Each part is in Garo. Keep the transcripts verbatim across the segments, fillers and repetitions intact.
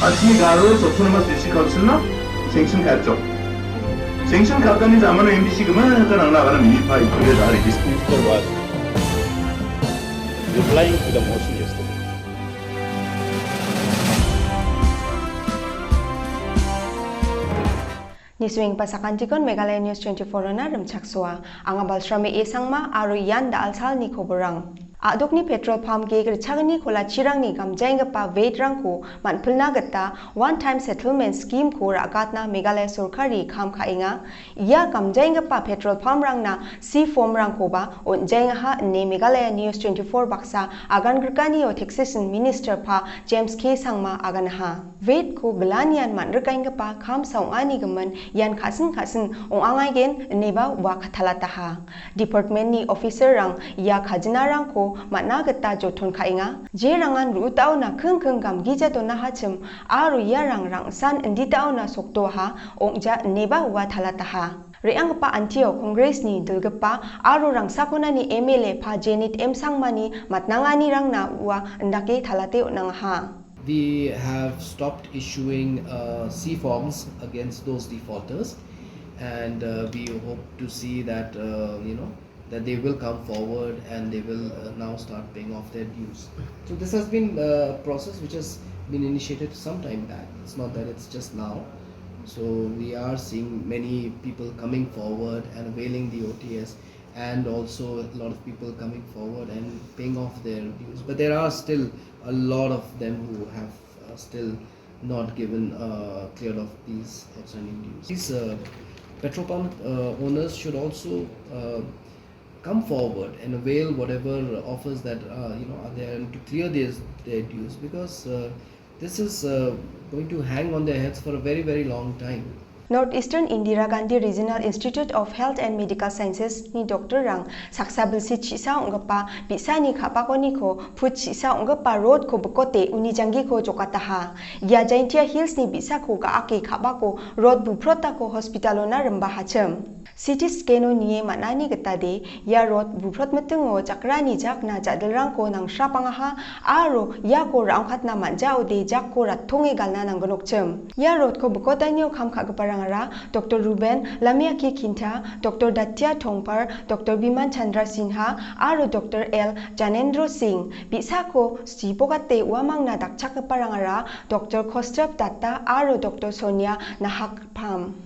Asmi Garo Autonomous District Council-na sanction ka·jok. Sanction ka·gani jamano M D C gimana ka nangna agana mini pa ikure dari district. Mister Wad. Replying to the motion yesterday. Niswing pasakantikon Meghalaya News twenty-four-ona rimchaksoa. Anga Balsrame E Sangma aro ian da·alsalni koborang. A·dokni petrol pump ge ritchagni kolachirangni gamjaenggipa weight-rangko man·pilna gita one time settlement scheme-ko ra·gatna Meghalaya sorkari kam ka·enga. Ia gamjaenggipa petrol pump-rangna C form-rangkoba on·jaengaha ine Meghalaya News twenty-four baksa agan grikanio Taxation Minister pa James K Sangma aganaha. Weight-ko gilanian man·rikaenggipa kamsa ong·ani gimin ian ka·sin ka·sin ong·angaigen ineba ua katalataha. Department-ni officer-rang ia kajinarangko man·na gita joton ka·enga. Jerangan ru·utaona kingking gamgija donahachim aro iarang rangsan inditaona sokdoaha ong·ja ineba ua talataha. Re·anggipa antio Congress-ni dilgipa aro rangsakonani M L A pa Janet M Sangmani matnanganirangna ua indake talate on·angaha. We have stopped issuing uh, C forms against those defaulters, and uh, we hope to see that uh, you know that they will come forward and they will uh, now start paying off their dues. So this has been a process which has been initiated some time back. It's not that it's just now. So we are seeing many people coming forward and availing the O T S, and also a lot of people coming forward and paying off their dues. But there are still a lot of them who have uh, still not given uh, cleared off these outstanding dues. These uh, petrol pump uh, owners should also uh, come forward and avail whatever offers that uh, you know are there and to clear their, their dues, because uh, this is uh, going to hang on their heads for a very, very long time. North Eastern Indira Gandhi Regional Institute of Health and Medical Sciences-ni doctor-rang saksa bilsi chisa ong·gipa bi·sani ka·bakoniko put chisa ong·gipa rod-ko bikote uni janggiko jokataha. Ia Jaintia Hills-ni bi·sako ga·ake ka·bako rod buprotako hospital-ona rimbahachim. C T scan-o nie man·ani gitade ia rod buprotmitingo jakrani jakna ja·dilrangko nangsrapangaha aro iako ra·ongkatna man·jaode jakko rattonge galna nanggnokchim. Ia rod-ko bikotanio kam ka·giparangara Doctor Ruben Lamiaki Kinta, Doctor Datia Tongpar, Doctor Biman Chandra Sinha aro Doctor L Janendra Singh. Bi·sako sibokate uamangna dakchakgiparangara Doctor Kostep Datta aro Doctor Sonia Nahak Pam.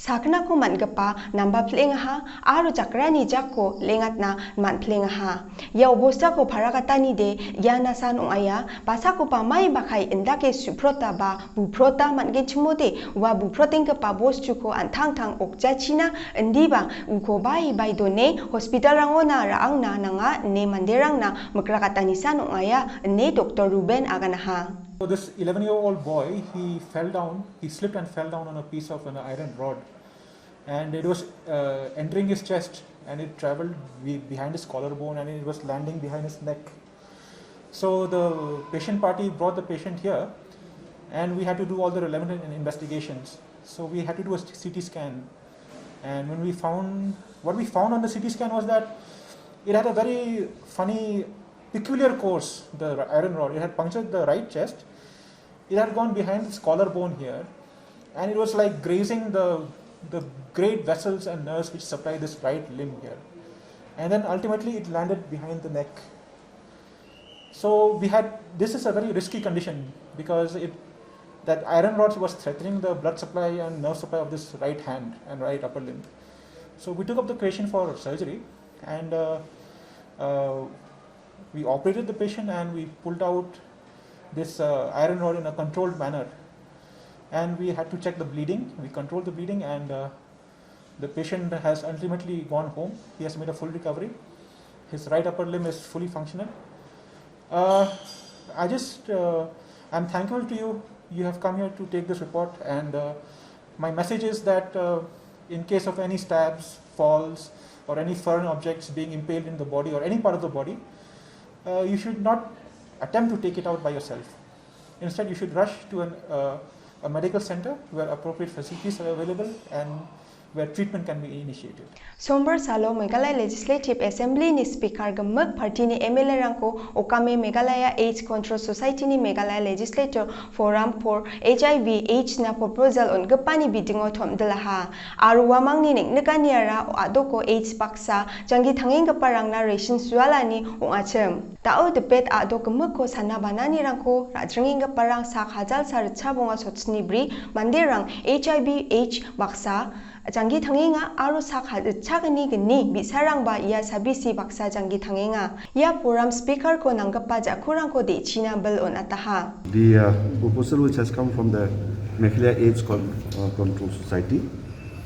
Saknako man·gipa namba pil·engaha aro jakrani jakko le·engatna man·pilengaha. Ia obostako paragatanide ia nasan ong·aia, basakoba mai bakai indake su·prota ba buprota man·genchimode ua buprotenggipa bostuko an·tangtang okjachina indiba uko bai bai done hospital-rangona ra·angna nanga ine manderangna mikrakatanisan ong·aia ine Doctor Ruben aganaha. So this eleven-year-old boy, he fell down, he slipped and fell down on a piece of an iron rod. And it was uh, entering his chest and it traveled be- behind his collarbone and it was landing behind his neck. So the patient party brought the patient here and we had to do all the relevant in- investigations. So we had to do a C T scan. And when we found, what we found on the C T scan was that it had a very funny, peculiar course, the iron rod. It had punctured the right chest. It had gone behind this collarbone here, and it was like grazing the the great vessels and nerves which supply this right limb here. And then ultimately it landed behind the neck. So we had, this is a very risky condition because it, that iron rod was threatening the blood supply and nerve supply of this right hand and right upper limb. So we took up the patient for surgery, and uh, uh, we operated the patient and we pulled out this uh, iron rod in a controlled manner. And we had to check the bleeding. We controlled the bleeding, and uh, the patient has ultimately gone home. He has made a full recovery. His right upper limb is fully functional. Uh, I just, uh, I'm thankful to you. You have come here to take this report, and uh, my message is that uh, in case of any stabs, falls, or any foreign objects being impaled in the body or any part of the body, uh, you should not attempt to take it out by yourself. Instead, you should rush to an, uh, a medical center where appropriate facilities are available and where treatment can be initiated. Sombar salo Meghalaya Legislative Assembly-ni Speaker gimik party-ni M L A-rangko Okame Meghalaya AIDS Control Society-ni Meghalaya Legislator Forum for H I V AIDS-na proposal on·gipani bidingo tom·dilaha. Aro uamangni neng·nikaniara a·doko AIDS baksa janggi tangenggiparangna ration sualani ong·achim. Da·o debate a·dok gimikko sana bananirangko ra·jringenggiparang sak hajal sa ritchabonga sotsni bri manderang H I V AIDS baksa janggi tangenga aro sak ha-, ritchagni gni bi·sarangba ia sabisi baksa janggi tangenga. Ia forum speaker-ko nanggipa ja·kurangko de·china bil on·ataha. The uh, proposal which has come from the Meghalaya AIDS Con- uh, Control Society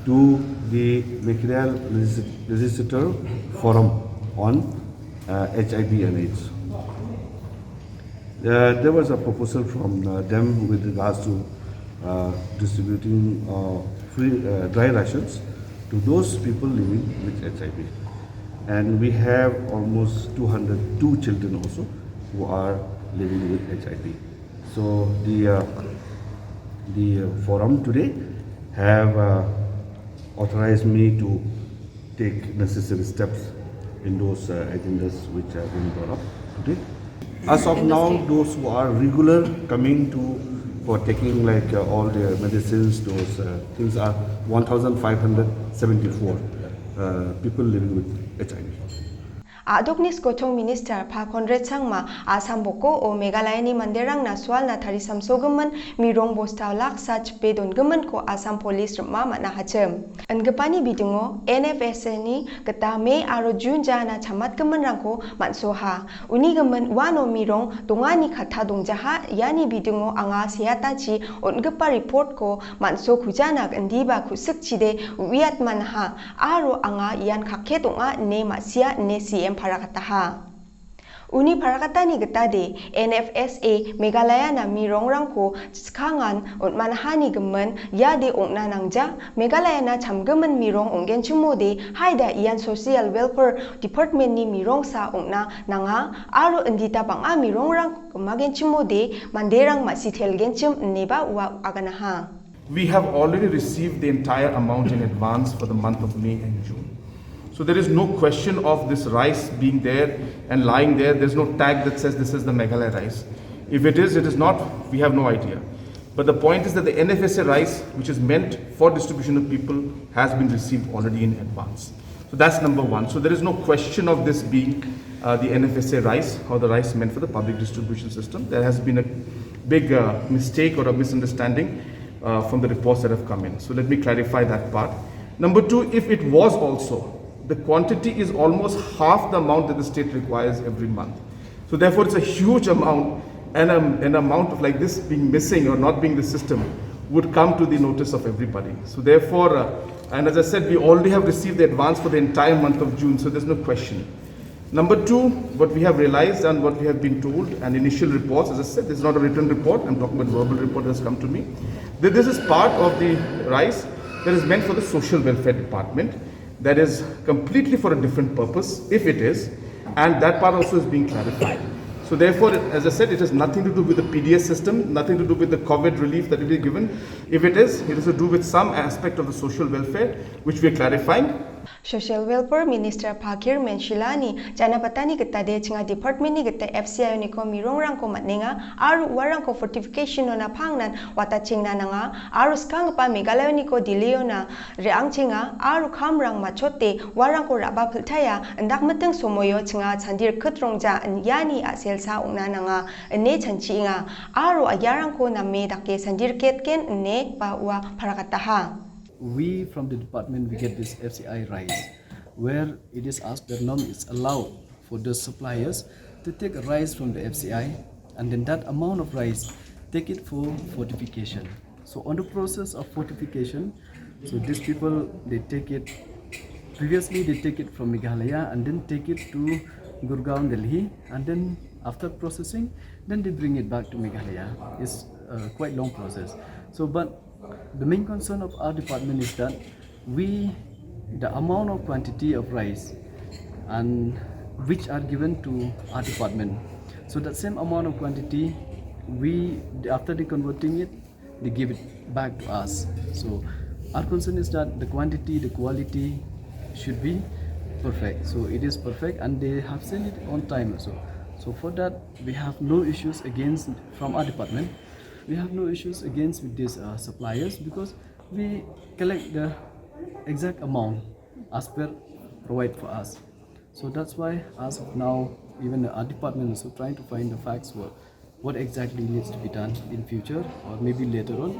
to the Meghalaya Legis- Legislator Forum on uh, H I V and AIDS. Uh, there was a proposal from uh, them with regards to uh, distributing uh, free uh, dry rations to those people living with H I V. And we have almost two hundred two children also who are living with H I V. So the uh, the uh, forum today have uh, authorized me to take necessary steps in those uh, agendas which have been brought up today. As of now, those who are regular coming to for taking like uh, all their medicines, those uh, things are one thousand five hundred seventy-four uh, people living with H I V. A·dokni skotong minister Pa Conrad Sangma Assam boko o Meghalayani manderangna sualna tarisamsogimin mirong bosta laksa chipe dongiminko Assam Police rima man·a hachim. Ingipani bidingo N F S A-ni gita May aro June jana chamatgiminrangko man·soha. Uni gimin uano mirong dongani katta dongjaha, iani bidingo anga seatachi on·gipa report-ko man·sokujana indiba ku·sikchide uiatmanaha. Aro anga ian kakket ong·a ine ma·sia ine C M paragataha. Uni paragatani gitade N F S A Meghalayana mirongrangko skangan on·manahani gimin iade ong·na nangja, Meghalayana chamgimin mirong ong·genchimode haida ian Social Welfare Department-ni mirongsa ong·na nanga aro indita bang·a mirongrang gimagenchimode manderang ma·sitelgenchim ineba ua aganaha. We have already received the entire amount in advance for the month of May and June. So there is no question of this rice being there and lying there. There's no tag that says this is the Meghalaya rice. If it is, it is not. We have no idea. But the point is that the N F S A rice, which is meant for distribution of people, has been received already in advance. So that's number one. So there is no question of this being uh, the N F S A rice or the rice meant for the public distribution system. There has been a big uh, mistake or a misunderstanding uh, from the reports that have come in. So let me clarify that part. Number two, if it was also, the quantity is almost half the amount that the state requires every month. So therefore, it's a huge amount, and um, an amount of like this being missing or not being the system would come to the notice of everybody. So therefore, uh, and as I said, we already have received the advance for the entire month of June, so there's no question. Number two, what we have realized and what we have been told, and initial reports, as I said, this is not a written report, I'm talking about verbal report that has come to me, that this is part of the rice that is meant for the social welfare department, that is completely for a different purpose, if it is, and that part also is being clarified. So therefore, as I said, it has nothing to do with the P D S system, nothing to do with the COVID relief that will be given. If it is, it has to do with some aspect of the social welfare, which we are clarifying. Social Welfare Minister Pakir Menshilani janapatani gitade chinga department-ni gita F C I-oniko mirongrangko man·enga aro uarangko fortification-ona pangnan watachengna nanga aro skanggipa Meghalaya-oniko Delhi-ona re·angchenga aro kamrang machote uarangko ra·ba piltaia indakmiting somoio chinga chandirikit rongja iani a·selsa ong·na nanga ine chanchienga aro aiarangko name dake sandiriketgen ine ba ua paragataha. We from the department, we get this F C I rice, where it is asked that norm is allowed for the suppliers to take rice from the F C I, and then that amount of rice, take it for fortification. So on the process of fortification, so these people, they take it, previously they take it from Meghalaya and then take it to Gurgaon, Delhi, and then after processing, then they bring it back to Meghalaya. It's uh, quite long process. So, but the main concern of our department is that we, the amount of quantity of rice and which are given to our department. So that same amount of quantity, we, after deconverting it, they give it back to us. So Our concern is that the quantity, the quality should be perfect. So it is perfect and they have sent it on time also. So for that, we have no issues against from our department. We have no issues against with these uh, suppliers because we collect the exact amount as per provide for us. So that's why, as of now, even our department is also trying to find the facts what what exactly needs to be done in future or maybe later on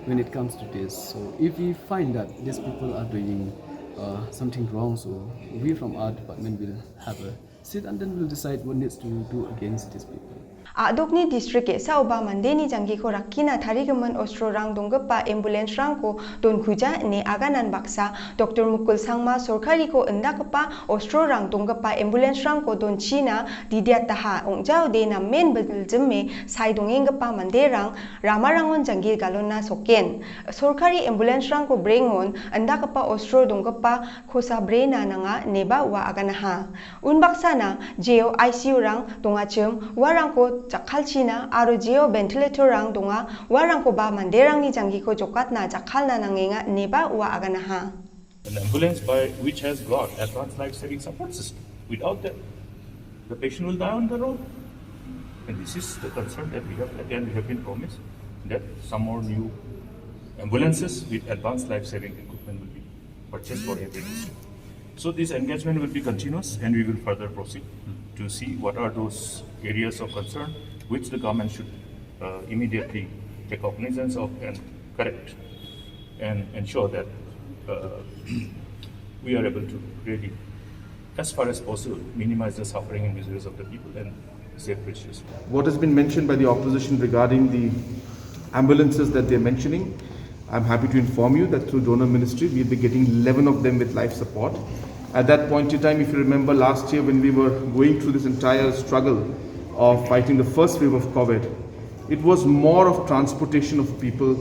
when it comes to this. So if we find that these people are doing uh, something wrong, so we from our department will have a sit and then we'll decide what needs to do against these people. A·dokni distrik ge·saoba mandeni janggiko rakkina tarigimin ostrorang donggipa ambulance-rangko donkuja ine aganan baksa Doktor Mukul Sangma sorkariko indakgipa ostrorang donggipa ambulance-rangko donchina didiataha ong·jaode namen biljime sae dongenggipa manderang ramarangon janggi galona soken. Sorkari ambulance-rangko brengon indakgipa ostro donggipa kosa brena nanga ineba ua aganaha. Unbaksana jeo I C U-rang dongachim uarangko jakkalchina aro jeo ventilator-rang donga uarangkoba manderangni janggiko jokatna jakkalna nangenga ineba ua aganaha. An ambulance by which has got advanced life-saving support system. Without that, the patient will die on the road. And this is the concern that we have. Again, we have been promised that some more new ambulances with advanced life-saving equipment will be purchased for every district. So this engagement will be continuous, and we will further proceed to see what are those areas of concern which the government should uh, immediately take cognizance of and correct and ensure that uh, we are able to really, as far as possible, minimize the suffering and miseries of the people and save precious lives. What has been mentioned by the opposition regarding the ambulances that they're mentioning, I'm happy to inform you that through donor ministry, we'll be getting eleven of them with life support. At that point in time, if you remember last year when we were going through this entire struggle of fighting the first wave of COVID, it was more of transportation of people.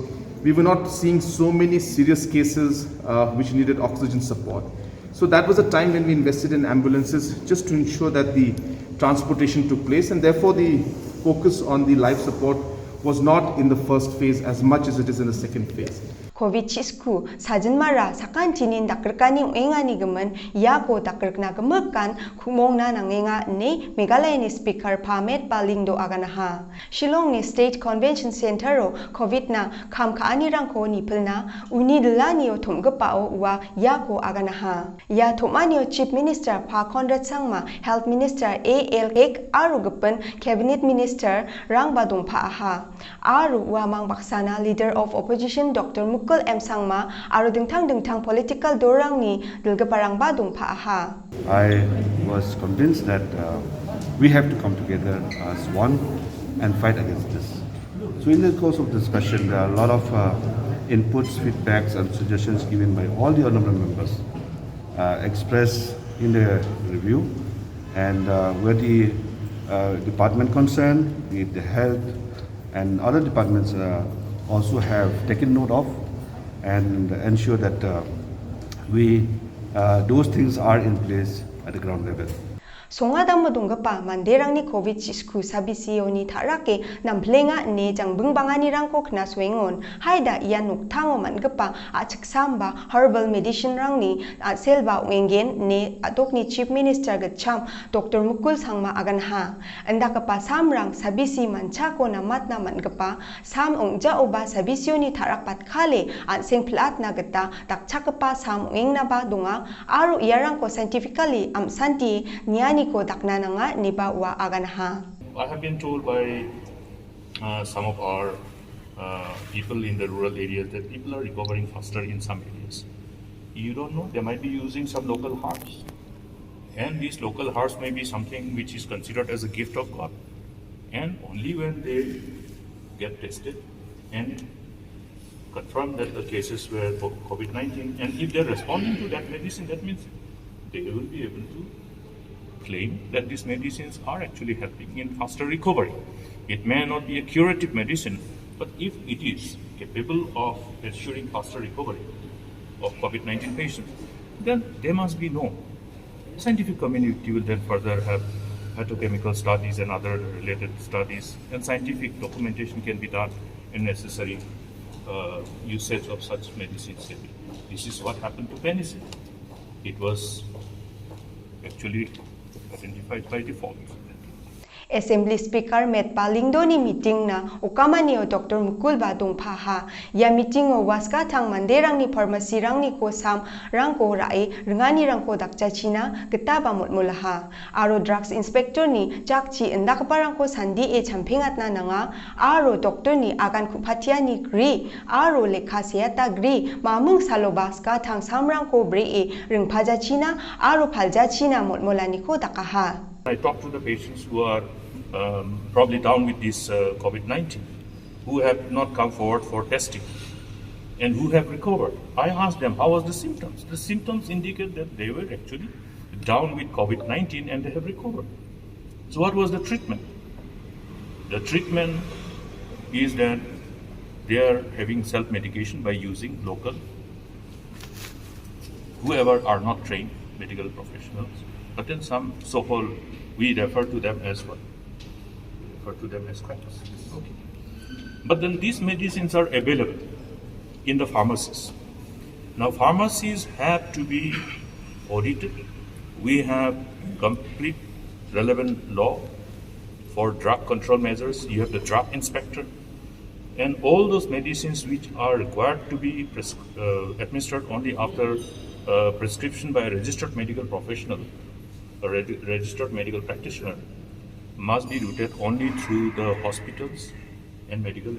We were not seeing so many serious cases uh, which needed oxygen support. So that was a time when we invested in ambulances just to ensure that the transportation took place, and therefore the focus on the life support was not in the first phase as much as it is in the second phase. Covid chisku sajinmara sakanchinin dakgrikani ong·engani gimin iako dakgrikna gimikan ku·mongna nangenga ine Meghalayani Speaker Pamit Palindo aganaha. Shillongni State Convention Center-o Covid-na kam ka·anirangko nipilna uni dilanio tom·gipao ua iako aganaha. Ia tom·anio Chief Minister Pa Conrad Sangma, Health Minister A L Hek aro gipin Cabinet Minister-rangba dongpa·aha. Aro uamang baksana Leader of Opposition Doktor Mukul M Sangma aro dingtang dingtang political dolrangni dilgiparangba dongpa·aha. I was convinced that uh, we have to come together as one and fight against this. So in the course of discussion, there are a lot of uh, inputs, feedbacks and suggestions given by all the honorable members uh, expressed in the review, and uh, where the uh, department concerned, the, the health and other departments uh, also have taken note of and ensure that uh, we uh, those things are in place at the ground level. Songadamo donggipa manderangni Covid chisku sabisioni ta·rake namplenga ine jangbingbanganirangko knasoengon. Haida ia noktango man·gipa a·chiksamba herbal medicine-rangni a·selba ong·engen ine a·dokni Chief Minister gitcham Doktor Mukul Sangma aganha. Indakgipa samrang sabisi manchako namatna man·gipa sam ong·jaoba sabisioni ta·rakbatkale an·seng pil·atna gita dakchakgipa sam ong·engnaba donga aro iarangko scientifically am·santi nianiko dakna nanga ineba ua aganaha. I have been told by uh, some of our uh, people in the rural areas that people are recovering faster in some areas. You don't know, they might be using some local herbs. And these local herbs may be something which is considered as a gift of God. And only when they get tested and confirm that the cases were for COVID nineteen, and if they're responding to that medicine, that means they will be able to claim that these medicines are actually helping in faster recovery. It may not be a curative medicine, but if it is capable of ensuring faster recovery of COVID nineteen patients, then there must be no scientific community will then further have phytochemical studies and other related studies, and scientific documentation can be done and necessary uh, usage of such medicines can be. This is what happened to penicillin. It was actually identified by default. Assembly Speaker Metpal Lyngdohni meeting-na okamanio Doctor Mukul ba dongpaha. Ia meeting-o ua skatang manderangni pharmacy-rangni kosamrangko ra·e ringanirangko dakjachina gitaba motmolaha. Aro drugs inspector-ni jakchi indakgiparangko sandie champengatna nanga, aro doctor-ni agan ku·patiani gri, aro lekka seata gri, mamung saloba skatang samrangko bree ringpajachina aro paljachina motmolaniko dakaha. I talked to the patients who are um, probably down with this uh, COVID nineteen, who have not come forward for testing, and who have recovered. I asked them, "How was the symptoms?" The symptoms indicate that they were actually down with COVID nineteen and they have recovered. So, what was the treatment? The treatment is that they are having self medication by using local, whoever are not trained medical professionals, but then some so called, we refer to them as what? We refer to them as quacks. Okay. But then these medicines are available in the pharmacies. Now, pharmacies have to be audited. We have complete relevant law for drug control measures. You have the drug inspector. And all those medicines which are required to be pres- uh, administered only after uh, prescription by a registered medical professional, a reg- registered medical practitioner, must be routed only through the hospitals and medical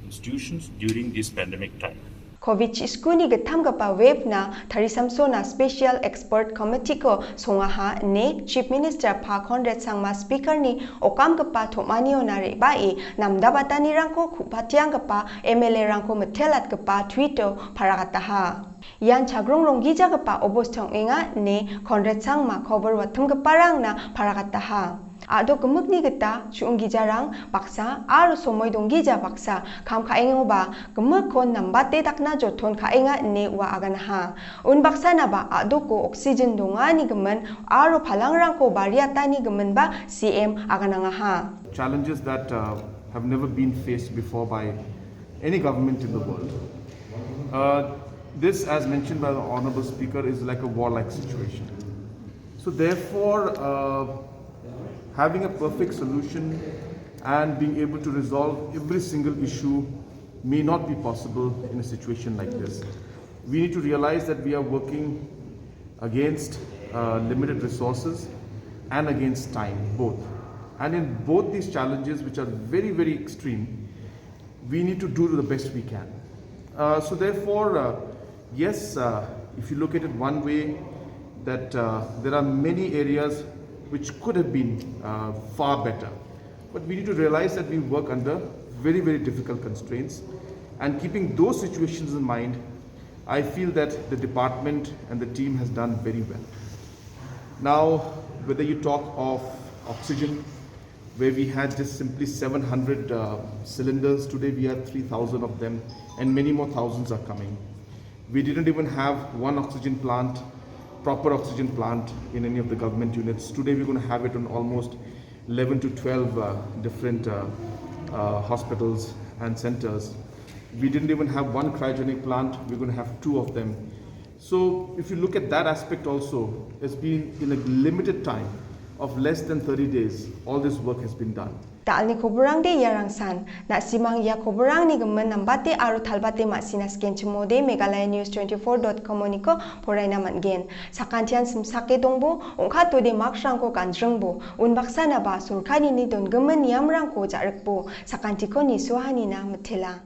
institutions during this pandemic time. Covid chiskuni gittamgipa wave-na tarisamsona Special Expert Committee-ko songaha ine Chief Minister-pa Conrad Sangma Speaker-ni okamgipa tom·aniona re·bae namdabatanirangko ku·patianggipa M L A-rangko mitelatgipa tweet-o paragataha. Ian chagrong ronggijagipa obosta ong·enga ine Conrad Sangma kobor watimgiparangna paragataha. A·dok gimikni gita chu·ong gijarang baksa aro somoi donggija baksa kam ka·engoba gimikko nambate dakna joton ka·enga ine ua aganaha. Unbaksanaba a·doko oksigen dongani gimin aro palangrangko bariatani giminba C M aganangaha. Challenges that uh, have never been faced before by any government in the world. Uh, this, as mentioned by the Honorable Speaker, is like a warlike situation. So, therefore, uh, having a perfect solution and being able to resolve every single issue may not be possible in a situation like this. We need to realize that we are working against uh, limited resources and against time, both. And in both these challenges, which are very, very extreme, we need to do the best we can. Uh, so, therefore, uh, yes, uh, if you look at it one way, that uh, there are many areas which could have been uh, far better. But we need to realize that we work under very, very difficult constraints. And keeping those situations in mind, I feel that the department and the team has done very well. Now, whether you talk of oxygen, where we had just simply seven hundred uh, cylinders, today we have three thousand of them, and many more thousands are coming. We didn't even have one oxygen plant, proper oxygen plant in any of the government units. Today we're going to have it on almost eleven to twelve uh, different uh, uh, hospitals and centers. We didn't even have one cryogenic plant, we're going to have two of them. So, if you look at that aspect also, it's been in a limited time of less than thirty days, all this work has been done. Da·alni koborangde iarangsan. Na·simang ia koborangni gimin nambate aro talbate ma·sina skenchimode Meghalaya News twenty-four dot com-oniko poraina man·gen. Sakantian simsake dongbo, ong·katode maksrangko ganjringbo, unbaksanaba sorkarini dongimin niamrangko ja·rikbo, sakantiko nisuahanina mitela.